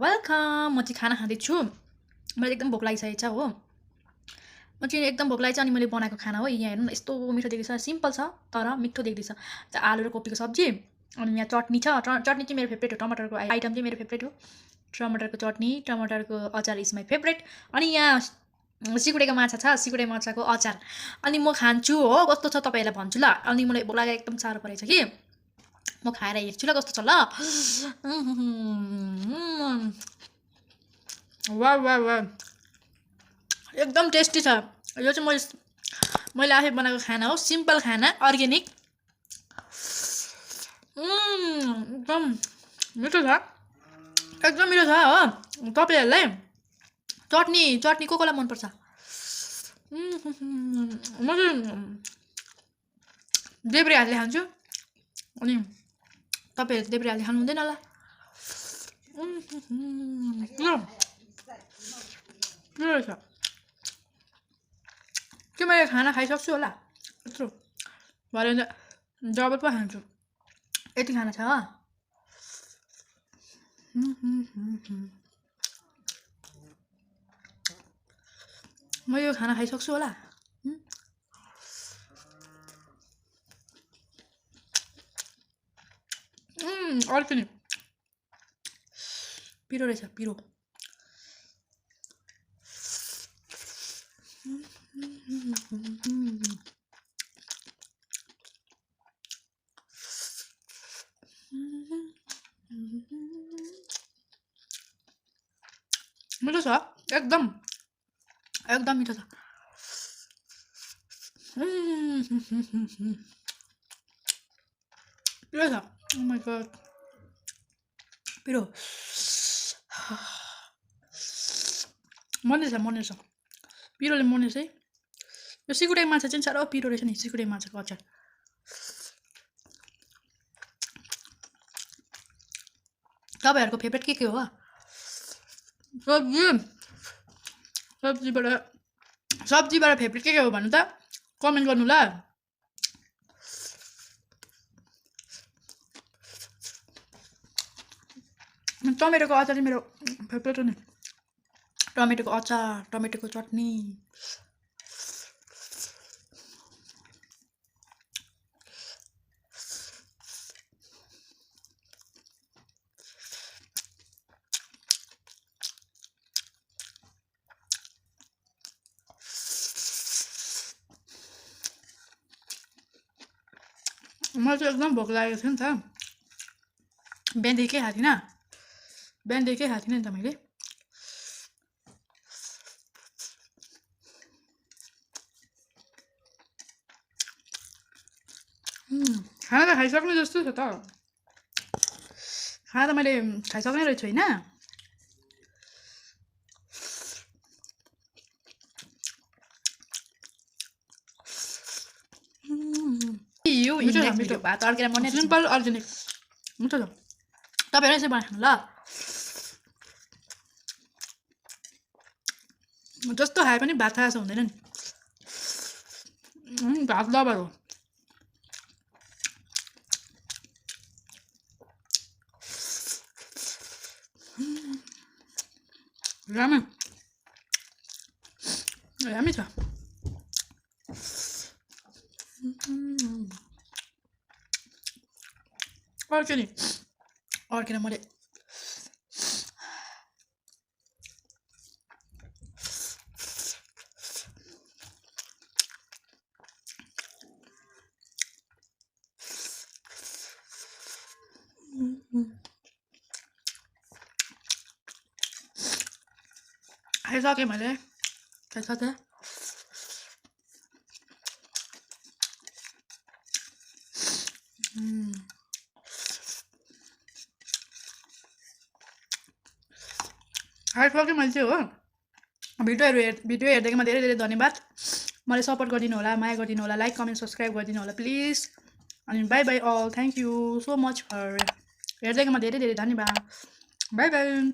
Welcome. म चाहिँ खाना खाँदैछु। मलाई एकदम भोक लागिसकेको छ हो। म चाहिँ एकदम भोक लागेको छ अनि मैले बनाएको खाना हो। यहाँ हेर्नु न यस्तो मिठो देख्दैछ, सिम्पल छ तर मिठो देख्दैछ। आलु र कोपीको सब्जी अनि यहाँ चटनी छ। चटनी चाहिँ मेरो फेभरेट हो, टमाटरको आइटम चाहिँ मेरो फेभरेट हो। टमाटरको चटनी, टमाटरको अचार इज माई फेभरेट। अनि यहाँ सिकुडेको माछा छ, सिकुडे माछाको अचार। अनि म खान्छु हो, कस्तो छ तपाईँहरूलाई भन्छु ल। अनि मलाई भोक लागेको एकदम साह्रो परेछ कि म खाएर हेर्छु ल कस्तो छ ल। वाह वाह वाह, एकदम टेस्टी छ। यो चाहिँ मैले आफै बनाएको खाना हो, सिम्पल खाना, अर्ग्यानिक। एकदम मिठो छ, एकदम मिठो छ हो। तपाईँहरूलाई चटनी को कोलाई मनपर्छ? म चाहिँ देब्रे हातले खान्छु अनि तपाईँहरू देब्रे हातले खानु हुँदैन होला। रहेछ के मैले खाना खाइसक्छु होला यत्रो भरे डबल पो खान्छु, यति खाना छ। म यो खाना खाइसक्छु होला। अर्को नि पिरो रहेछ, पिरो। मिठो छ, एकदम एकदम मिठो छ। पिरो छ, ओ माय गॉड, पिरो। मर्नेछ पिरोले मर्नेछ है। यो सिकुडे माछा चाहिँ साह्रो पिरो रहेछ नि, सिकुडे माछाको अचार। तपाईँहरूको फेभरेट के हो? सब्जीबाट फेभरेट के हो भन्नु त कमेन्ट गर्नु ल। टमेटोको अचार चाहिँ मेरो फेभरेट हो नि। टमेटोको अचार, टमेटोको चटनी। मलाई चाहिँ एकदम भोक लागेको थियो नि त, बिहानदेखि खाएको थिइनँ, बिहानदेखि खाएको थिइनँ नि त मैले। खाना त खाइसक्नु जस्तो छ त, खाना त मैले खाइसक्ने रहेछु होइन। यो भात अर्केर मर्ने, सिम्पल अर्ग्यानिक मिठो छ। तपाईँहरू यसै बनाएर खानु ल, जस्तो खाए पनि भात खाएको हुँदैन नि, भात लबर हो। रामै छ। अर्को नि अर्केर मैले खाइसकेँ, मैले खाइसकेँ। खाइसकेँ मैले चाहिँ हो। भिडियो हेर्दैमा धेरै धेरै धन्यवाद। मलाई सपोर्ट गरिदिनु होला, माया गरिदिनु होला, लाइक कमेन्ट सब्सक्राइब गरिदिनु होला प्लिज। अनि bye bye all, thank you so much for हेर्दैमा धेरै धेरै धन्यवाद। Bye by.